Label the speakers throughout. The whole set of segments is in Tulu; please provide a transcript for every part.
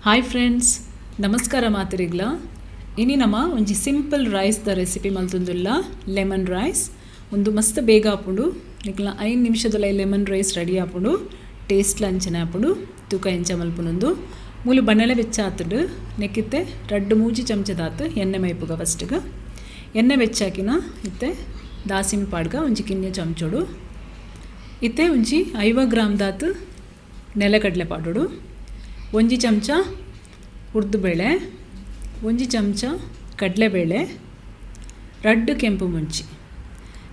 Speaker 1: Hi friends, ನಮಸ್ಕಾರ ಮಾತರಿಗ್ಲ. ಇನಿ ನಮ ಒಂಜಿ simple rice the recipe ಮಲ್ತೊಂದುಲ್ಲ, lemon rice. ಉಂದು ಮಸ್ತ್ ಬೇಗ ಆಪುಂಡು. ನಿಕ್ಲ 5 ನಿಮಿಷದೊಲ lemon rice ready ಆಪುಂಡು. ಟೇಸ್ಟ್ ಅಂಚನೆ ಆಪುಂಡು. ತೂಕ ಎಂಚ ಮಲ್ಪುನೊಂದು. ಮೂಲು ಬಣ್ಣಲೆ ಬೆಚ್ಚ ಆತುಂಡು. ನೆಕ್ಕಿತ್ತೆ ರಡ್ಡ್ ಮೂಜಿ ಚಮಚದಾತ್ ಎಣ್ಣೆ ಮೈಪುಗ. ಫಸ್ಟ್ಗೆ ಎಣ್ಣೆ ಬೆಚ್ಚಾಕಿನ ಇತ್ತೆ ದಾಸಿಮಿ ಪಾಡ್ಗ ಒಂಜಿ ಕಿನ್ಯ ಚಮಚೋಡು. ಇತ್ತೆ ಒಂಜಿ 50 ಗ್ರಾಮ್ ದಾತ್ ನೆಲಕಡಲೆ ಪಾಡೋಡು, ಒಂಜಿ ಚಮಚ ಉರ್ದುಬೇಳೆ, ಒಂಜಿ ಚಮಚ ಕಡಲೆಬೇಳೆ, ರಡ್ಡ್ ಕೆಂಪು ಮುಂಚಿ.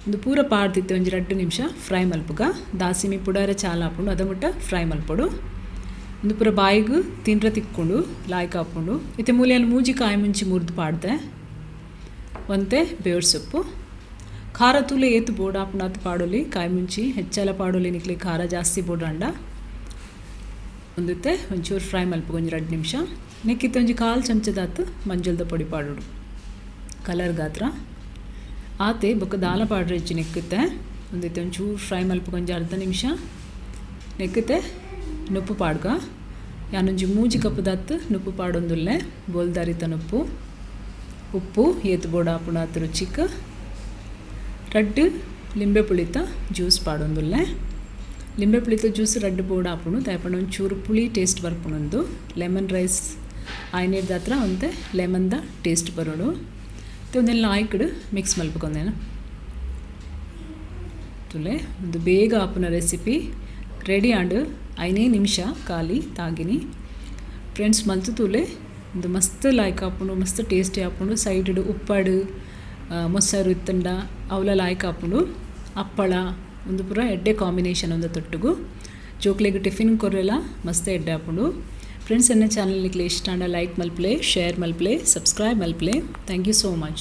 Speaker 1: ಉಂದು ಪೂರ ಪಾಡ್ದಿತ್ತೆ ಒಂಜಿ 2 ನಿಮಿಷ ಫ್ರೈ ಮಲ್ಪುಗ. ದಾಸಿಮಿ ಪುಡಾರೆ ಚಾಲ ಆಪುಂಡು, ಅದ ಮುಟ್ಟ ಫ್ರೈ ಮಲ್ಪೊಡು. ಉಂದು ಪೂರ ಬಾಯಿಗ್ ತಿನ್ರ ತಿಕ್ಕೊಂಡು ಲಾಯ್ಕ್ ಆಪುಂಡು. ಇತ್ತೆ ಮೂಲೆಯಲ್ಲಿ ಮೂಜಿ ಕಾಯಿ ಮುಂಚಿ ಮುರಿದು ಪಾಡ್ದೆ. ಒಂತೆ ಬೇವ್ರ ಸೊಪ್ಪು. ಖಾರ ತೂಲೆ ಏತು ಬೋಡು ಆಪುಂಡು ಪಾಡೊಲಿ. ಕಾಯಿ ಮುಂಚಿ ಹೆಚ್ಚಲ ಪಾಡೊಲಿ ನಿಕ್ಲೆ ಖಾರ ಜಾಸ್ತಿ ಬೋಡಾಂಡ. ಒಂದಿತ್ತೆ ಒಂಚೂರು ಫ್ರೈ ಮಲ್ಪುಗ ಒಂಜಿ 2 ನಿಮಿಷ. ನೆಕ್ಕಿತ್ತೆ ಒಂಜಿ ಕಾಲು ಚಮಚದಾತ್ ಮಂಜಲ್ದ ಪೊಡಿ ಪಾಡೋಡು ಕಲರ್ ಗಾತ್ರ. ಆತೆ ಬೊಕ್ಕ ದಾಲ ಪಾಡ್ರೆ ಇಜ್ಜಿ. ನೆಕ್ಕಿತ್ತೆ ಒಂದಿತ್ತೆ ಒಂಚೂರು ಫ್ರೈ ಮಲ್ಪುಗ ಒಂಜಿ ಅರ್ಧ ನಿಮಿಷ. ನೆಕ್ಕಿತ್ತೆ ನುಪ್ಪು ಪಾಡ್ಗ. ಯಾನೊಂಜಿ ಮೂಜಿ ಕಪ್ಪುದಾತ್ ನುಪ್ಪು ಪಾಡೊಂದುಲ್ಲೆ, ಬೋಲ್ದಾರಿತ ನುಪ್ಪು. ಉಪ್ಪು ಏತು ಬೋಡು ಆಪುಂಡು ಆತ್ ರುಚಿಕ್. ರಡ್ಡ್ ಲಿಂಬೆ ಪುಳಿತ ಜ್ಯೂಸ್ ಪಾಡೊಂದುಲ್ಲೆ. ಲಿಂಬೆ ಪುಳಿತ ಜ್ಯೂಸ್ ರಡ್ಡ್ ಬೋಡು ಆಪುಂಡು, ದಾಯೆಪಂಡ ಒಂಚೂರು ಪುಳಿ ಟೇಸ್ಟ್ ಬರ್ಪುಂಡು. ಲೆಮನ್ ರೈಸ್ ಆಯ್ನೇರ್ದಾತ್ರ ಒಂತೆ ಲೆಮನ್ದ ಟೇಸ್ಟ್ ಬರೋಡು. ಇತ್ತೆ ಒಂದೆಲ್ಲ ಲಾಯ್ಕ್ಡ್ ಮಿಕ್ಸ್ ಮಲ್ಪುಕೊಂದೇನು ತುಲೆ. ಒಂದು ಬೇಗ ಆಪುನ ರೆಸಿಪಿ ರೆಡಿ ಆಂಡ್. 5 ನಿಮಿಷ ಖಾಲಿ ತಾಗಿನಿ. ಫ್ರೆಂಡ್ಸ್, ಮಲ್ತು ತೂಲೆ. ಒಂದು ಮಸ್ತ್ ಲಾಯ್ಕ್ ಆಪುಂಡು, ಮಸ್ತ್ ಟೇಸ್ಟಿ ಆಪುಂಡು. ಸೈಡ್ ಉಪ್ಪಾಡು ಮೊಸರು ಇತ್ತಂಡ ಅವಲ ಲಾಯ್ಕ್ ಆಪುಂಡು. ಹಪ್ಪಳ ಒಂದು ಪೂರ ಎಡ್ಡೆ ಕಾಂಬಿನೇಷನ್. ಒಂದು ತೊಟ್ಟುಗು ಜೋಕ್ಲೆಗ್ ಟಿಫಿನ್ ಕೊರ್ರೆಲ ಮಸ್ತ್ ಎಡ್ಡೆ ಆಪುಂಡು. ಫ್ರೆಂಡ್ಸ್, ಎನ್ನ ಚಾನಲ್ ನಿಕ್ಲೆ ಇಷ್ಟ ಆಂಡ ಲೈಕ್ ಮಲ್ಪಲೆ, ಶೇರ್ ಮಲ್ಪಲೆ, ಸಬ್ಸ್ಕ್ರೈಬ್ ಮಲ್ಪಲೆ. Thank you so much.